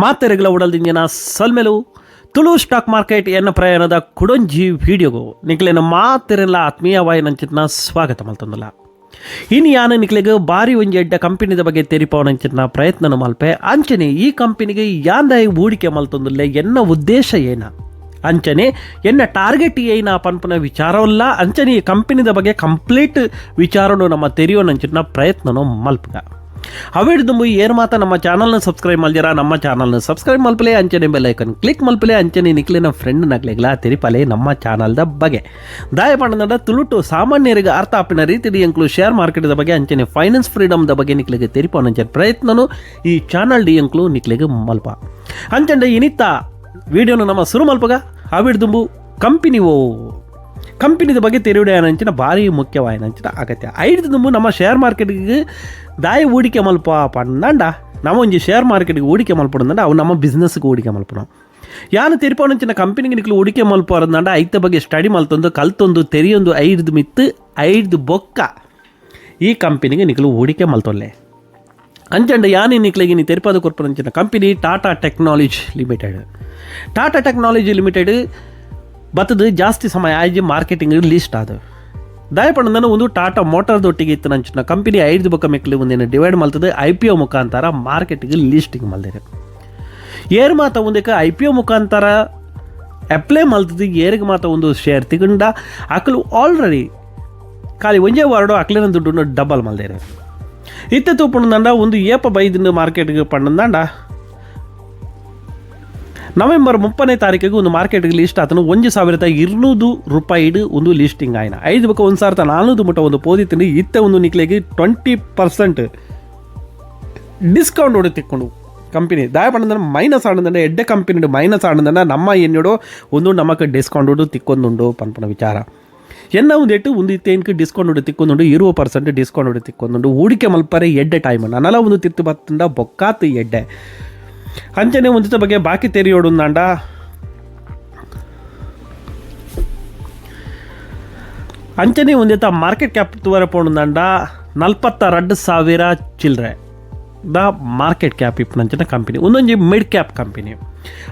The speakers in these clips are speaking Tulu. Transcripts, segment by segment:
ಮಾತೆರೆಗಳ ಉಡಲ್ದಿಂಜಿನ ಸಲ್ಮೆಲು ತುಳು ಸ್ಟಾಕ್ ಮಾರ್ಕೆಟ್ ಎನ್ನ ಪ್ರಯಾಣದ ಕುಡೊಂಜಿ ವಿಡಿಯೋಗು ನಿಕ್ಲೆನ ಮಾತೆರೆಲ್ಲ ಆತ್ಮೀಯವಾಯಿನಂಚಿನ ಸ್ವಾಗತ ಮಲ್ತೊಂದುಲ್ಲ. ಇನ್ನು ಯಾನು ನಿಕ್ಲೆಗ್ ಬಾರಿ ಒಂಜಿ ಎಡ್ಡ ಕಂಪನಿದ ಬಗ್ಗೆ ತೆರಿಪಾವನಂಚಿನ ಪ್ರಯತ್ನ ಮಲ್ಪೆ. ಅಂಚನೆ ಈ ಕಂಪನಿಗೆ ಯಾಂದಾಯಿ ಹೂಡಿಕೆ ಮಲ್ತೊಂದುಲ್ಲೆ, ಎನ್ನ ಉದ್ದೇಶ ಏನ, ಅಂಚನೆ ಎನ್ನ ಟಾರ್ಗೆಟ್ ಏನ ಪನ್ಪುನ ವಿಚಾರವಲ್ಲ. ಅಂಚನೆ ಈ ಕಂಪನಿದ ಬಗ್ಗೆ ಕಂಪ್ಲೀಟ್ ವಿಚಾರನು ನಮ್ಮ ತೆರಿಯೋನಂಚಿನ ಪ್ರಯತ್ನನು ಮಲ್ಪುಗ. ಅವೆಡ್ದುಂಬು ಏರ್ ಮಾತ ನಮ್ಮ ಚಾನಲ್ನ ಸಬ್ಸ್ಕ್ರೈಬ್ ಮಲ್ದಿರ, ನಮ್ಮ ಚಾನಲ್ನ ಸಬ್ಸ್ಕ್ರೈಬ್ ಮಲ್ಪಲೆ. ಅಂಚನೆ bell icon click ಮಲ್ಪಲೆ. ಅಂಚನೆ ನಿಕ್ಲಿನ ಫ್ರೆಂಡ್ ನಕ್ಲೆಗ್ಲ ತೆರಿಪಲೆ ನಮ್ಮ ಚಾನಲ್ದ ಬಗ್ಗೆ. ದಾಯ ಪಂಡಂಡ ತುಳುಟು ಸಾಮಾನ್ಯರಿಗೆ ಅರ್ಥ ಆಪಿನ ರೀತಿಡಿ ಎಂಕ್ಲು ಶೇರ್ ಮಾರ್ಕೆಟ್ದ ಬಗ್ಗೆ, ಅಂಚನೆ ಫೈನಾನ್ಸ್ ಫ್ರೀಡಮ್ದ ಬಗ್ಗೆ ನಿಕ್ಲೆಗೆ ತೆರಿಪವನಂಚನೆ ಪ್ರಯತ್ನನು ಈ ಚಾನಲ್ ಡಿ ಎಂಕ್ಲು ನಿಕ್ಲೆಗ್ ಮಲ್ಪ. ಅಂಚಂಡ ಇನಿತ್ತ ವಿಡಿಯೋನು ನಮ್ಮ ಸುರು ಮಲ್ಪಗ. ಅವಿಡ್ದುಂಬು ಕಂಪನಿ ಓ ಕಂಪನಿದ ಬಗ್ಗೆ ತೆರಿಯುಡೆ ಅಂಚಿನ ಭಾರಿ ಮುಖ್ಯವಾಯಿನಂಚಿನ ಅಗತ್ಯ. ಐದು ದುಂಬು ನಮ್ಮ ಶೇರ್ ಮಾರ್ಕೆಟ್ಗೆ ದಾಯ ಹೂಡಿಕೆ ಮಲ್ಪ ಪಂಡಂಡ, ನಮ್ಮ ಒಂಜಿ ಶೇರ್ ಮಾರ್ಕೆಟ್ಗೆ ಹೂಡಿಕೆ ಮಲ್ಪಡಂದಂಡ, ಅವು ನಮ್ಮ ಬಿಸ್ನೆಸ್ಗೆ ಹೂಡಿಕೆ ಮಲ್ಪಣ. ಯಾನು ತೆರಿಪವನಂಚಿನ ಕಂಪನಿಗೆ ನಿಕ್ಲು ಹೂಡಿಕೆ ಮಲ್ಪರಂದಂಡ, ಐತ ಬಗ್ಗೆ ಸ್ಟಡಿ ಮಲ್ತೊಂದು, ಕಲ್ತೊಂದು, ತೆರಿಯೊಂದು, ಐದು ಮಿತ್ತು ಐದು ಬೊಕ್ಕ ಈ ಕಂಪನಿಗೆ ನಿಕ್ಲು ಹೂಡಿಕೆ ಮಲ್ತೊಲ್ಲೆ. ಅಂಚಂಡ ಯಾನಿ ನಿಕ್ಲೆಗೆ ನೀ ತೆರಿಪಾದ ಕೊರ್ಪನಂಚಿನ company Tata technology limited. Tata technology limited ಬತ್ತದ ಜಾಸ್ತಿ ಸಮಯ ಆಯ್ಜಿ ಮಾರ್ಕೆಟಿಂಗ್ ಲಿಸ್ಟ್ ಅದು. ದಾಯಪಂಡನ ಒಂದು ಟಾಟಾ ಮೋಟಾರ್ ದೊಟ್ಟಿಗೆ ಇತ್ತು ನಂಚಿನ ಕಂಪನಿ. ಐದು ಬೊಕ್ಕ ಮೆಕ್ಲು ಒಂದೇನು ಡಿವೈಡ್ ಮಲ್ತದೆ, ಐಪಿಒ ಮುಖಾಂತರ ಮಾರ್ಕೆಟಿಗೆ ಲಿಸ್ಟಿಂಗ್ ಮಲ್ದಿದೆ. ಏರ್ ಮಾತ ಒಂದಕ್ಕೆ ಐಪಿಒ ಮುಖಾಂತರ ಅಪ್ಲೈ ಮಲ್ತದೆ, ಏರಿಗೆ ಮಾತ ಒಂದು ಶೇರ್ ತಿಗೊಂಡ ಅಕಲು ಆಲ್ರೆಡಿ ಖಾಲಿ ಒಂಜೇ ವಾರಡು ಅಕ್ಲಿನ ದುಡ್ಡು ಡಬಲ್ ಮಲ್ದೇರೆ. ಇತ್ತೆ ತೂಪುಂಡ ಒಂದು ಏಪ ಬೈದಿಂದ ಮಾರ್ಕೆಟ್ಗೆ ಪಂಡಂದಾಂಡ, ನವೆಂಬರ್ 30ನೇ ತಾರೀಕಿಗೆ ಒಂದು ಮಾರ್ಕೆಟ್ಗೆ ಲಿಸ್ಟ್ ಆತನು. 1200 ರೂಪಾಯಿಡು ಒಂದು ಲಿಸ್ಟಿಂಗ್ ಆಯ್ನ. ಐದು ಬೊಕ್ಕ 1400 ಮುಟ್ಟ ಒಂದು ಪೋದಿ ತಿಂದು ಇತ್ತೆ ಒಂದು ನಿಕ್ಲೆಗೆ 20% ಡಿಸ್ಕೌಂಟ್ ಹೊಡೆ ತಿಕ್ಕೊಂಡು ಕಂಪನಿ. ದಾಯ ಪಂಡಂದ್ರೆ ಮೈನಸ್ ಆಡಂದ್ರೆ, ಎಡ್ಡೆ ಕಂಪನಿ ಮೈನಸ್ ಆಡಂದ್ರೆ ನಮ್ಮ ಎನ್ನೋಡು ಒಂದು ನಮಕ್ ಡಿಸ್ಕೌಂಟ್ ತಿಕ್ಕೊಂದುಂಡು ಪನ್ಪುನ ವಿಚಾರ. ಎನ್ನ ಒಂದು ಎಟ್ಟು ಒಂದು ಇತ್ತೇನ್ಕ ಡಿಸ್ಕೌಂಟ್ ತಿಕ್ಕೊಂದುಂಡು, 20% ಡಿಸ್ಕೌಂಟ್ ತಿಕ್ಕೊಂದುಂಡು. ಹೂಡಿಕೆ ಮಲ್ಪರೆ ಎಡ್ಡೆ ಟೈಮ್. ನನಲ ಒಂದು ತಿತ್ತು ಬತ್ತಂಡ ಬೊಕ್ಕಾತು ಎಡ್ಡೆ. ಅಂಚನೆ ಒಂದಿತ ಬಗ್ಗೆ ಬಾಕಿ ತೆರಿಯೋಡುಂದಾಂಡ, ಅಂಚನೆ ಒಂದಿತ ಮಾರ್ಕೆಟ್ ಕ್ಯಾಪ್ ತುವರೆ ಪೋಣುಂದಾಂಡ, 42,000 ಚಿಲ್ಲರೆ the market cap ಇಪ್ಪನಂಚಿನ company, ಒಂದೊಂಜಿ mid cap company.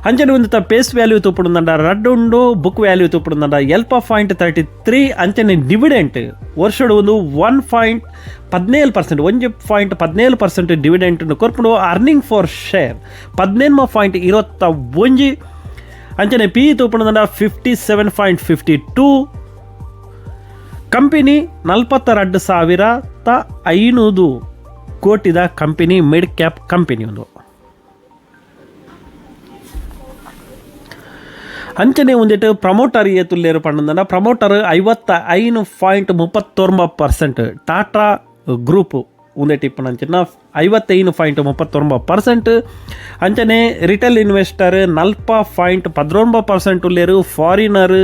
ಅಂಚನೆ ಒಂದಿತ ಫೇಸ್ ವ್ಯಾಲ್ಯೂ ತೂಪುಡುಂದಾಂಡ ರಡ್ಡ್ ಉಂಡು. ಬುಕ್ ವ್ಯಾಲ್ಯೂ ತೂಪುಡುಂದಾಂಡ 7.33. ಅಂಚನೆ ಡಿವಿಡೆಂಟ್ ವರ್ಷಡು ಒಂದು 1.17%, 1.17% ಡಿವಿಡೆಂಟ್ ಕೊರ್ಪುಂಡು. Earning for share 18.21. ಅಂಚನೆ ಪಿ ತೂಪುಡುಂದಾಂಡ 57.52. ಕಂಪನಿ 42,500 ಕೋಟಿದ company, mid cap company ಒಂದು. ಅಂಚನೆ ಒಂದಿಟ್ಟು ಪ್ರಮೋಟರ್ ಏತುಲ್ಲೇರು ಪಂಡಂದನ, ಪ್ರಮೋಟರ್ 55.39%. ಟಾಟಾ ಗ್ರೂಪ್ ಒಂದೇ ಇಪ್ಪನಂಚಿನ 55.39%. ಅಂಚನೆ ರಿಟೇಲ್ ಇನ್ವೆಸ್ಟರ್ 40.19% ಉಲ್ಲೇರು. ಫಾರಿನರ್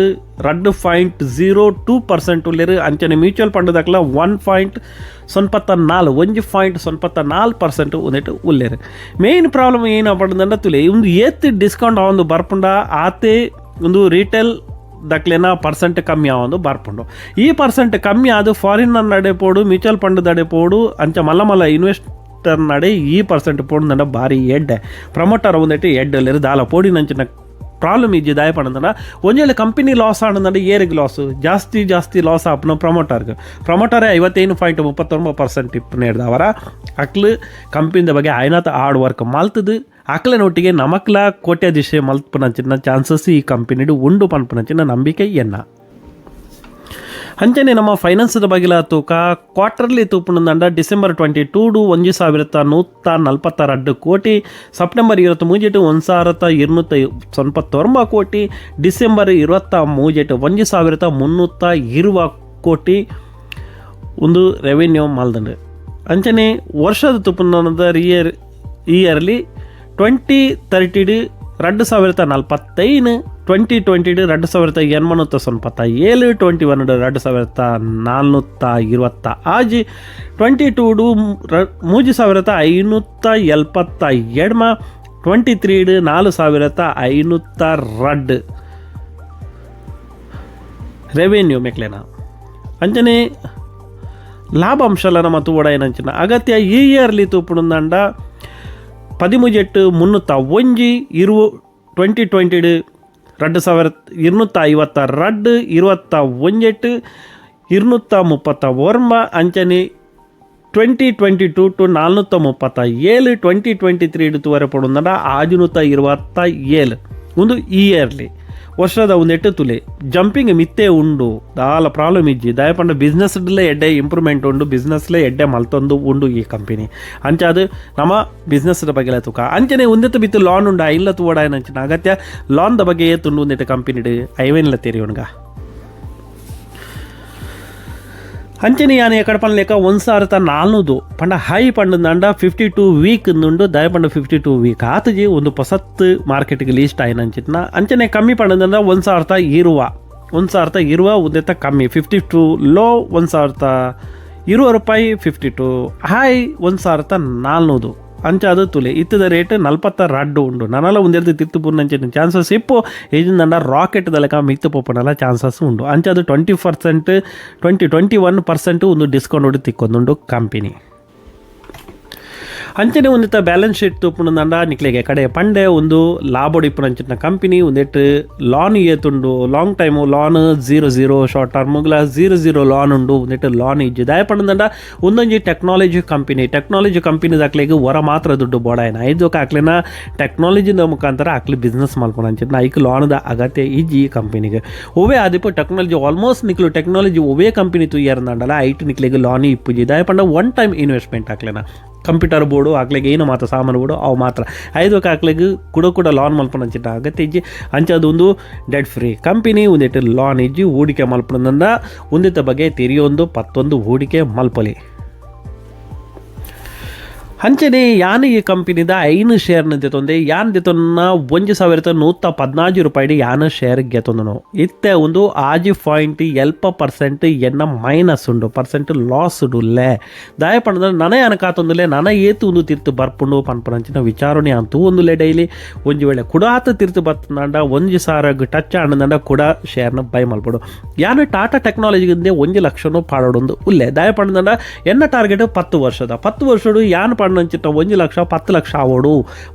2.02% ಉಲ್ಲೇರು. ಅಂಚನೆ ಮ್ಯೂಚುವಲ್ ಫಂಡ್ ದಾಖಲ 1.94, 1.94% ಒಂದಿಟ್ಟು ಉಲ್ಲೇರು. ಮೇನ್ ಪ್ರಾಬ್ಲಮ್ ಏನು ಪಂಡಂದ ತುಲೆ, ಒಂದು ಏತ್ ಡಿಸ್ಕೌಂಟ್ ಒಂದು ಬರ್ಪುಂಡ ಆತೆ ಒಂದು ರಿಟೇಲ್ ದಕ್ಲೆನ ಪರ್ಸೆಂಟ್ ಕಮ್ಮಿ ಆವೊಂದು ಬರ್ಪುಂಡು. ಈ ಪರ್ಸೆಂಟ್ ಕಮ್ಮಿ ಅದು ಫಾರಿನರ್ ನಡೆ ಪೋಡು, ಮ್ಯೂಚುವಲ್ ಫಂಡ್ ದಡೆ ಪೋಡು, ಅಂಚ ಮಲ್ಲ ಮಲ್ಲ ಇನ್ವೆಸ್ಟರ್ ನಡೆ ಈ ಪರ್ಸೆಂಟ್ ಪೋಡು ಬಾರಿ ಎಡ್ಡೆ. ಪ್ರಮೋಟರ್ ಒಂದೆಟ್ಟು ಎಡ್ಡೆ ದಾಲ ಪೋಡಿನಂಚಿನ ಪ್ರಾಬ್ಲಮ್ ಇಜ್ಜಿ. ದಾಯ ಪಂಡಂಡ ಒಂಜೇಳೆ ಕಂಪನಿ ಲಾಸ್ ಆಡಂದಂಡ ಏರಿಗೆ ಲಾಸ್ ಜಾಸ್ತಿ ಜಾಸ್ತಿ ಲಾಸ್ ಆಪುನ ಪ್ರಮೋಟರ್ಗೆ. ಪ್ರಮೋಟರೇ 55.39% ಇಪ್ಪನೇಡ್ದವರ. ಅಕ್ಲು ಕಂಪನಿದ ಬಗ್ಗೆ ಆಯ್ನಾತ ಹಾರ್ಡ್ ವರ್ಕ್ ಮಲ್ತದು ಅಕ್ಲೆನೊಟ್ಟಿಗೆ ನಮಕ್ಲ ಕೋಟ್ಯಾಧೀಶ ಮಲ್ಪುನಂಚಿನ ಚಾನ್ಸಸ್ ಈ ಕಂಪನಿಡು ಉಂಡು ಪನ್ಪುನಂಚಿನ ನಂಬಿಕೆ ಎನ್ನ. ಅಂಚನೆ ನಮ್ಮ ಫೈನಾನ್ಸ್ದ ಬಗಿಲ ತೂಕ, ಕ್ವಾರ್ಟರ್ಲಿ ತೂಪುನಂದಂಡ ಡಿಸೆಂಬರ್ 22 1146 ಕೋಟಿ, ಸೆಪ್ಟೆಂಬರ್ 23 1289 ಕೋಟಿ, ಡಿಸೆಂಬರ್ 23 1320 ಕೋಟಿ ಒಂದು ರೆವೆನ್ಯೂ ಮಲ್ದಂಡು. ಅಂಚನೆ ವರ್ಷದ ತುಪ್ಪುನಂದ ಇಯರ್ಲಿ 2030 2045, 2020 2887, 21 2426, 22 3572, 23 4502 ರೆವೆನ್ಯೂ ಮೆಕ್ಲೆನ. ಅಂಚನೆ ಲಾಭಾಂಶಲ ನಮ್ಮ ತೂವಡ ಏನಂಚಿನ ಅಗತ್ಯ ಈ ಇಯರ್ಲಿ ತೂಪುಣಂದಂಡ 13 301 2020 2252 21 239 ಅಂಚನೆ 2022 ಟು 437 2023 ತುವರೆ ಪಡುಂದಂಡ 627 ಒಂದು ಇಯರ್ಲಿ ವರ್ಷದ ಒಂದೆಟ್ಟು ತುಲೆ ಜಂಪಿಂಗ್ ಮಿತ್ತೆ ಉಂಡು ದಾಲ ಪ್ರಾಬ್ಲಮ್ ಇಜ್ಜಿ. ದಾಯಪಂಡ ಬಿಸ್ನೆಸ್ಡ್ಲೇ ಎಡ್ಡೆ ಇಂಪ್ರೂವ್ಮೆಂಟ್ ಉಂಡು, ಬಿಸ್ನೆಸ್ಲೇ ಎಡ್ಡೆ ಮಲ್ತೊಂದು ಉಂಡು ಈ ಕಂಪನಿ. ಅಂಚ ಅದು ನಮ್ಮ ಬಿಸ್ನೆಸ್ದ ಬಗ್ಗೆ ತೂಕ. ಅಂಚನೆ ಒಂದೆತ್ತು ಬಿತ್ತು ಲಾನ್ ಉಂಡು, ಐನ್ಲ ತೂವಡ ಅಂಚಿನ ಅಗತ್ಯ ಲಾನ್ದ ಬಗ್ಗೆ ಏತುಂಡು ಒಂದೆಟ್ಟು ಕಂಪನಿ ಐವೇನ್ಲ ತೆರಿಯೋಣ್ಗ. ಅಂಚನೆ ಯಾನೆ ಎಕಡೆ ಪನ್ಲೇಕ 1400 ಪಂಡ ಹೈ ಪಂಡಂಡ 52 ವೀಕ್ ಉಂಡು. ದಯಪಂಡ 52 ವೀಕ್ ಆತಜಿ ಒಂದು ಪೊಸತ್ತು ಮಾರ್ಕೆಟ್ಗೆ ಲೀಸ್ಟ್ ಆಯ್ನ ಅಂಚಿತ್ನ. ಅಂಚನೆ ಕಮ್ಮಿ ಪಂಡಂದ 1020 1020 ಒಂದೆತ್ತ ಕಮ್ಮಿ 52 ಲೋ 1020 ರೂಪಾಯಿ, 52 ಹೈ 1400. ಅಂಚ ಅದು ತುಲೆ ಇತ್ತದ ರೇಟ್ 42 ಉಂಡು. ನನಲ ಒಂದೆರಡು ತಿತ್ತು ಪೂರ್ಣಂಚಿನ ಚಾನ್ಸಸ್ ಇಪ್ಪು ಇಜಿಂದಂಡ ರಾಕೆಟ್ ದಲಕ ಮಿತ್ತು ಪೋಪನಲ ಚಾನ್ಸಸ್ ಉಂಡು. ಅಂಚ ಅದು 20% 21% ಒಂದು ಡಿಸ್ಕೌಂಟ್ ತಿಕ್ಕೊಂದುಂಡು ಕಂಪನಿ. ಅಂಚನೆ ಒಂದಿತ್ತ ಬ್ಯಾಲೆನ್ಸ್ ಶೀಟ್ ತೂಪುಂಡ ನಿಕ್ಲೆಗೆ ಕಡೆ ಪಂಡೆ ಒಂದು ಲಾಭ ಇಪ್ಪುನಂಚಿನ ಕಂಪನಿ. ಒಂದೆಟ್ಟು ಲಾನ್ ಏತುಂಡು long time loan 0 0 short ಟರ್ಮ್ಗಳ 0 0 lawn ಉಂಡು. ಒಂದೆಟ್ಟು ಲಾನ್ ಇಜ್ಜಿ. ದಾಯ ಪಂಡಂಡ ಒಂದೊಂಜಿ technology company, technology company ದಾಕ್ಲೆಗ್ ಹೊರ ಮಾತ್ರ ದುಡ್ಡು ಬೋಡಾಯನ ಐದು ಆಕ್ಲೆನ ಟೆಕ್ನಾಲಜಿದ ಮುಖಾಂತರ ಆಕ್ಲಿ ಬಿಸ್ನೆಸ್ ಮಲ್ಪುನಂಚಿನ ಐಕ್ ಲಾನ್ದ ಅಗತ್ಯ ಇಜ್ಜಿ ಈ ಕಂಪನಿಗೆ. ಒವೇ ಆದಿಪ್ಪು ಟೆಕ್ನಾಲಜಿ ಆಲ್ಮೋಸ್ಟ್ ನಿಕ್ಲು ಟೆಕ್ನಾಲಜಿ ಒವೇ ಕಂಪನಿ ತುಯ್ಯರ್ದಂಡಲ ಐಟ್ ನಿಕ್ಲೆಗ್ ಲಾನ್ ಇಪ್ಪುಜಿ. ದಾಯ ಪಂಡ one time investment ಆಕ್ಲೆನ computer board ಆಕ್ಲೆಗ್ ಏನು ಮಾತ್ರ ಸಾಮಾನು ಬೋರ್ಡು ಅವು ಮಾತ್ರ ಐದಕ್ಕೆ ಆಕ್ಲೆಗ್ ಕುಡ ಕೂಡ ಲಾನ್ ಮಲ್ಪುನಂಚಿನ ಅಗತ್ಯ ಇಜ್ಜಿ. ಅಂಚ ಅದೊಂದು dead free company. ಒಂದಿಟ್ಟು ಲಾನ್ ಇಜ್ಜಿ. ಹೂಡಿಕೆ ಮಲ್ಪುನಂದ ಒಂದಿತ್ತ ಬಗ್ಗೆ ತೆರಿಯೊಂದು ಪತ್ತೊಂದು ಹೂಡಿಕೆ ಮಲ್ಪಲಿ. ಅಂಚನೆ ಯಾನ್ ಈ ಕಂಪನಿದ 5 ಶೇರ್ನ ದೆತೊಂದೆ. ಯಾನ್ ದೆತೊನ್ನ 1114 ರೂಪಾಯಿ ಯಾನ್ ಶೇರ್ ಗೆತೊಂದನು. ಇತ್ತೆ ಒಂದು 6.7% ಎನ್ನ ಮೈನಸ್ ಉಂಡು, ಪರ್ಸೆಂಟ್ ಲಾಸ್ ಉಂಡುಲ್ಲೆ. ದಾಯ ಪಂಡ ನನ ಯಾನ್ ಕಾತೊಂದುಲೆ ನನ ಏತು ಒಂದು ತಿರ್ತು ಬರ್ಪುಂಡು ಪನ್ಪುನಂಚಿನ ವಿಚಾರಣೆ ಅಂತೂ ಒಂದುಲೆ ಡೈಲಿ. ಒಂಜಿ ವೇಳೆ ಕುಡ ಆತ ತಿರ್ತು ಬರ್ತಂಡ 1000 ಟಚ್ ಆಂಡಂಡ ಕೂಡ ಶೇರ್ನ ಬೈ ಮಲ್ಪಡು. ಯಾನ್ ಟಾಟಾ ಟೆಕ್ನಾಲಜಿಗಿಂದೆ 1 ಲಕ್ಷನು ಪಾಡೋಡೊಂದು ಉಲ್ಲೆ. ದಾಯ ಪಂಡಂಡ ಎನ್ನ ಟಾರ್ಗೆಟ್ 10 ವರ್ಷದ 10 ವರ್ಷಡು ಯಾನ್ ಪಂಡಂಚಿನ 1 ಲಕ್ಷ 10 ಲಕ್ಷ ಆವೋಡು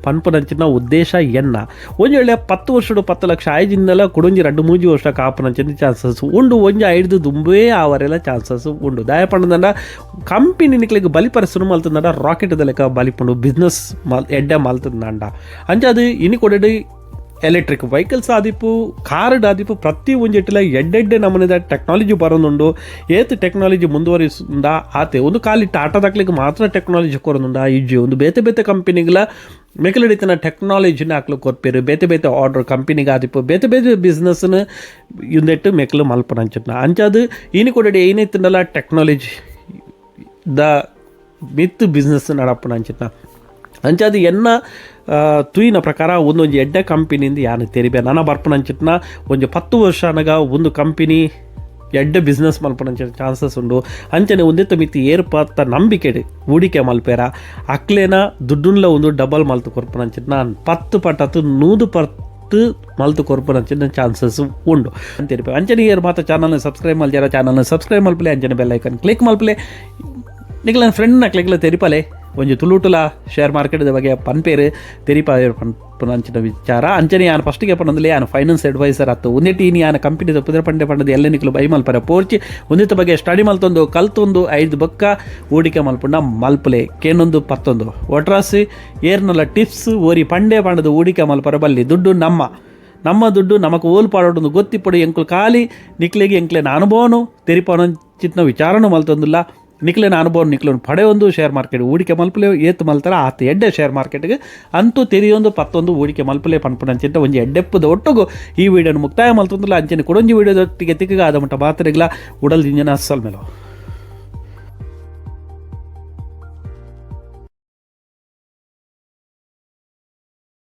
ಪನ್ಪುನಂಚಿನ ಉದ್ದೇಶ ಎನ್ನ. ಒಂಜಿ ವೇಳೆ 10 ವರ್ಷಡು 10 ಲಕ್ಷ ಆಯ್ಜಿಂದಲ ಕುಡೊಂಜಿ 2-3 ವರ್ಷ ಕಾಪುನಂಚಿನ ಚಾನ್ಸಸ್ ಉಂಡು. ಒಂಜಿ 5 ದುಂಬೇ ಆವರೆಲ್ಲ ಚಾನ್ಸಸ್ ಉಂಡು. ದಾಯ ಪಂಡಂಡ ಕಂಪನಿ ನಿಕ್ಲೆಗ್ ಬಲಿಪರ ಸುರು ಮಲ್ತಂಡ ರಾಕೆಟ್ ಲೆಕ್ಕ ಬಲಿಪುಂಡು, ಬಿಸ್ನೆಸ್ ಮಲ್ ಎಡ್ಡೆ ಮಲ್ತಂಡ. ಅಂಚ ಅದು ಇನಿ ಕೊಡೆಡ್ ಎಲೆಕ್ಟ್ರಿಕ್ ವೆಹಿಕಲ್ಸ್ ಆದಿಪ್ಪು, ಕಾರ್ ಆದಿಪ್ಪು, ಪ್ರತಿ ಒಂಜೆಟ್ಟಲ ಎಡ್ಡೆಡ್ಡೆ ನಮೂನೆದ ಟೆಕ್ನಾಲಜಿ ಬರೋದುಂಡು. ಏತ್ ಟೆಕ್ನಾಲಜಿ ಮುಂದುವರಿಸುಂದ ಆತೆ ಒಂದು ಖಾಲಿ ಟಾಟಾದಾಕ್ಲಿಗೆ ಮಾತ್ರ ಟೆಕ್ನಾಲಜಿ ಕೊರೊಂದುಂಡ ಇಜ್ಜಿ. ಒಂದು ಬೇತೆ ಬೇತೆ ಕಂಪನಿಗಳ ಮೆಕಲಡಿತನ ಟೆಕ್ನಾಲಜಿನ ಹಾಕ್ಲು ಕೊರ್ಪೇರು. ಬೇತೆ ಬೇತೆ ಆರ್ಡರ್ ಕಂಪನಿಗೆ ಆದಿಪ್ಪು, ಬೇತೆ ಬೇತೆ ಬಿಸ್ನೆಸ್ನ ಇಂದೆಟ್ಟು ಮೆಕ್ಲು ಮಲ್ಪನಂಚಿನ. ಅಂಚಾದು ಇನಿ ಕೊಡೆಡ್ ಏನಿತ್ತಂಡಲ ಟೆಕ್ನಾಲಜಿ the ಮಿತ್ ಬಿಸ್ನೆಸ್ ನಡಪುನಂಚಿನ. ಅಂಚಾದು ಎನ್ನ ತೂಯಿನ ಪ್ರಕಾರ ಒಂದೊಂಜಿ ಎಡ್ಡೆ ಕಂಪನಿಯಿಂದ ಯಾನು ತೆರಿಬೆ ನನ ಬರ್ಪುನಂಚಿತ್ನ ಒಂಜಿ 10 ವರ್ಷ ಅನಗ ಒಂದು ಕಂಪನಿ ಎಡ್ಡೆ ಬಿಸ್ನೆಸ್ ಮಲ್ಪುನಂಚಿನ ಚಾನ್ಸಸ್ ಉಂಡು. ಅಂಚನೆ ಒಂದಿತ್ತ ಮಿತಿ ಏರ್ಪಾತ ನಂಬಿಕೆ ಹೂಡಿಕೆ ಮಲ್ಪೇರ ಅಕ್ಲೇನ ದುಡ್ಡುನ್ಲ ಒಂದು ಡಬಲ್ ಮಲ್ತು ಕೊರ್ಪುನಂಚಿನ 10 ಪಟ್ಟತ್ತು 100 ಪಟ್ಟು ಮಲ್ತು ಕೊರ್ಪುನಂಚಿನ ಚಾನ್ಸಸ್ ಉಂಡು ಅಂತೆರಿಪೆ. ಅಂಚನೆ ಏರ್ ಮಾತ ಚಾನಲ್ನ ಸಬ್ಸ್ಕ್ರೈಬ್ ಮಲ್ಜಾರ ಚಾನಲ್ನ ಸಬ್ಸ್ಕ್ರೈಬ್ ಮಲ್ಪಲೆ. ಅಂಚನೆ bell icon click ಮಲ್ಪಲೆ. ನಿಕ್ಲ ಫ್ರೆಂಡ್ ನಕ್ಲೆಗ್ಲ ತೆರಿಪಲೆ. ಒಂಜಿ ತುಳುಟುಲ ಶೇರ್ ಮಾರ್ಕೆಟ್ ಬಗ್ಗೆ ಪನ್ಪೇರು ತೆರಿಪಾಯರ್ ಪನ್ಪುನಂಚಿನ ವಿಚಾರ. ಅಂಚನೆ ಯಾನ್ ಫಸ್ಟಿಗೆ ಪನ್ನೊಂದುಲೆ ಯಾನ್ ಫೈನಾನ್ಸ್ ಅಡ್ವೈಸರ್ ಅತ್ತು. ಒಂದೆಟ್ಟಿ ಇನಿ ಯಾನ್ ಕಂಪನಿದ ಪುದರ್ ಪಂಡೆ ಪಂಡದ ಎಲ್ಲ ನಿಕ್ಲು ಬೈ ಮಲ್ಪರೆ ಪೋರ್ಚಿ. ಒಂದಿತ್ತ ಬಗ್ಗೆ ಸ್ಟಡಿ ಮಲ್ತೊಂದು ಕಲ್ತೊಂದು 5 ಬೊಕ್ಕ ಹೂಡಿಕೆ ಮಲ್ಪುಂಡ ಮಲ್ಪಲೆ. ಕೇನೊಂದು ಪತ್ತೊಂದು ಒಟ್ರಾಸಿ ಏರ್ನಲ್ಲ ಟಿಪ್ಸ್ ಓರಿ ಪಂಡೆ ಪಂಡದ ಹೂಡಿಕೆ ಮಲ್ಪರೆ ಬಲ್ಲಿ. ದುಡ್ಡು ನಮ್ಮ ನಮ್ಮ ದುಡ್ಡು ನಮಕ್ ಓಲ್ ಪಾಡೋಡು ಗೊತ್ತಿಪ್ಪಡು. ಎಂಕುಲು ಖಾಲಿ ನಿಕ್ಲೆಗೆ ಎಂಕ್ಲೆನ ಅನುಭವನು ತೆರಿಪಾನ ಚಿತ್ನ ವಿಚಾರನು ಮಲ್ತೊಂದುಲ್ಲ. ನಿಕ್ಲೆನ ಅನುಭವ ನಿಕ್ಲನು ಪಡೆಯೊಂದು ಶೇರ್ ಮಾರ್ಕೆಟ್ ಹೂಡಿಕೆ ಮಲ್ಪಲೆ. ಏತ್ ಮಲ್ತಾರ ಆತ ಎಡ್ಡೆ ಶೇರ್ ಮಾರ್ಕೆಟ್ಗೆ ಅಂತೂ ತೆರಿಯೊಂದು ಪತ್ತೊಂದು ಹೂಡಿಕೆ ಮಲ್ಪಲೆ ಪನ್ಪುನಂಚಿಂತ ಒಂಜಿ ಎಡ್ಡೆಪ್ಪದ ಒಟ್ಟುಗು ಈ ವಿಡಿಯೋನ ಮುಕ್ತಾಯ ಮಲ್ತೊಂದುಲ್ಲ. ಅಂಚನೆ ಕೊಡೊಂಜಿ ವಿಡಿಯೋದೊಟ್ಟಿಗೆ ತಿಕ್ಕಗ ಆದ ಮಟ್ಟ ಮಾತ್ರೆಗ್ಲ ಉಡಲ್ ದಿಂಜನ ಸೊಲ್ಮೆಲು.